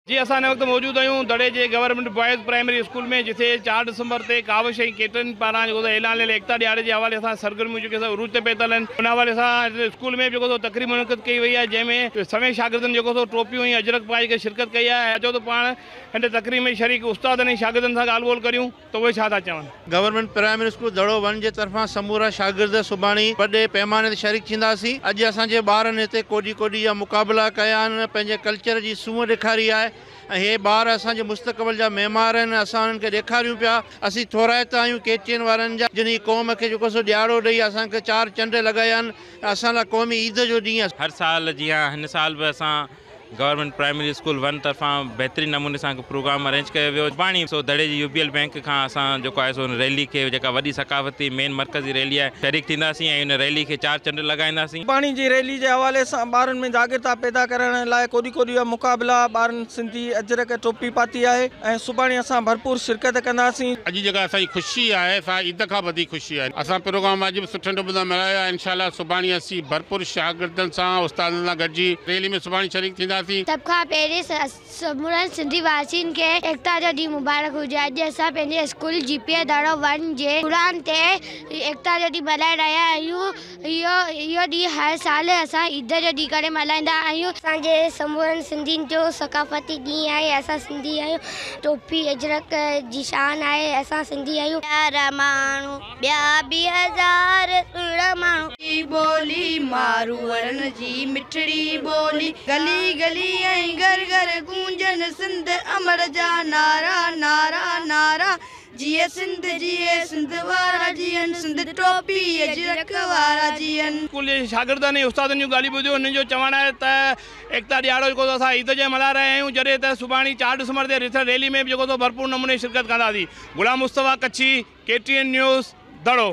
جي اسان هن وقت موجود آهيون دڙي جي گورنمينٽ بوائز پرائمري اسڪول ۾ جتي 4 ڊسمبر تي ڪاوش ۽ ڪيٽرن پاران جيڪو سو اعلان ليل ايڪتا ڏهاڙي جي حوالي سان سرگرميون جيڪي سو عروج تي پهتل آهن ان حوالي سان اسڪول ۾ به جيڪو سو تقريب منعقد ڪئي وئي آهي جنهن ۾ سوين شاگردن جيڪو سو ٽوپيون ۽ اجرڪ پائي ڪري شرڪت ڪئي آهي اچو ته پاڻ هن تقريب ۾ شريڪ استادن ۽ شاگردن سان ڳالهه ٻولهه ڪريون ته اهي ڇا ٿا چون. گورنمينٽ پرائمري اسڪول دڙو ون جي طرفان سمورا شاگرد سڀاڻي وڏي پيماني تي شريڪ ٿينداسين. اڄ اسان جي ٻارن هتي ڪوڏي ڪوڏي جا مقابلا ڪيا آهن، پنهنجي ڪلچر جي سونهن ڏيکاري آهي ۽ هي ٻار اسان جي مستقبل جا معمار آهن، اسان انهن کي ڏيکاريون پيا. اسين ٿورائتا آهيون ڪي ٽي اين وارن جا جن هي قوم کي جيڪو سو ڏهاڙو ڏئي اسان کي چار چنڊ لڳايا آهن ۽ اسان لاء قومي عيد جو ڏينهن آهي. هر سال جيان هن سال به اسان گورنمينٽ پرائمري اسڪول ون طرفان بهترين نموني سان هڪ پروگرام ارينج ڪيو ويو. سڀاڻي سو دڙي جي يو بي ايل بينڪ کان اسان جيڪو آهي سو ان ريلي کي جيڪا وڏي ثقافتي مين مرڪزي ريلي آهي شريڪ ٿينداسين ۽ ان ريلي کي چار چنڊ لڳائينداسين. سڀاڻي جي ريلي جي حوالي سان ٻارن ۾ جاڳرتا پيدا ڪرڻ لاء ڪوڏي ڪوڏي جا مقابلا ٻارن سنڌي اجرڪ ٽوپي پاتي آهي ۽ سڀاڻي اسان ڀرپور شرڪت ڪنداسين. اڄ جيڪا اسان جي خوشي آهي سا عيد کان وڌيڪ خوشي آهي. اسان پروگرام اڄ به سٺي نموني ملهايو آهي انشاء الله سڀاڻي اسين ڀرپور شاگردن سان استادن سان گڏجي ريلي ۾ سڀاڻي شريڪ ٿينداسين. سڀ کان پهرين سمورن سنڌي واسين کي ايڪتا جو ڏينهن مبارڪ هجي. اڄ اسان پنهنجي اسڪول جي پي اي دڙو ون جي گرائونڊ تي ايڪتا جو ڏينهن ملهائي رهيا آهيون. اهو ڏينهن هر سال اسان عيد جو ڏينهن ڪري ملهائيندا آهيون. اسان جي سمورن سنڌين جو ثقافتي ڏينهن آهي. اسان سنڌي آهيون. ٽوپي اجرڪ جي شان آهي. اسان سنڌي آهيون. پيارا ماڻهو ٻيا به هزار سهڻا ماڻهو. ٻولي ماروئڙن جي مٺڙي ٻولي. گلي گلي ۽ گهر گهر گونجن سنڌ امڙ جا نعرا نعرا نعرا. جيئي سنڌ جيئي سنڌ وارا جيئن سنڌ ٽوپي اجرڪ وارا جيئن. اسڪول جي شاگردن ۽ استادن جون ڳالهيون ٻڌيون انهن جو چوڻ آهي ته ايڪتا ڏهاڙو جيڪو سو اسان عيد جي ملهائي رهيا آهيون جڏهن ته سڀاڻي 4 ڊسمبر تي رٿيل ريلي ۾ به جيڪو سو ڀرپور نموني شرڪت ڪنداسين Ghulam Mustafa Kachhi K T N news Daro.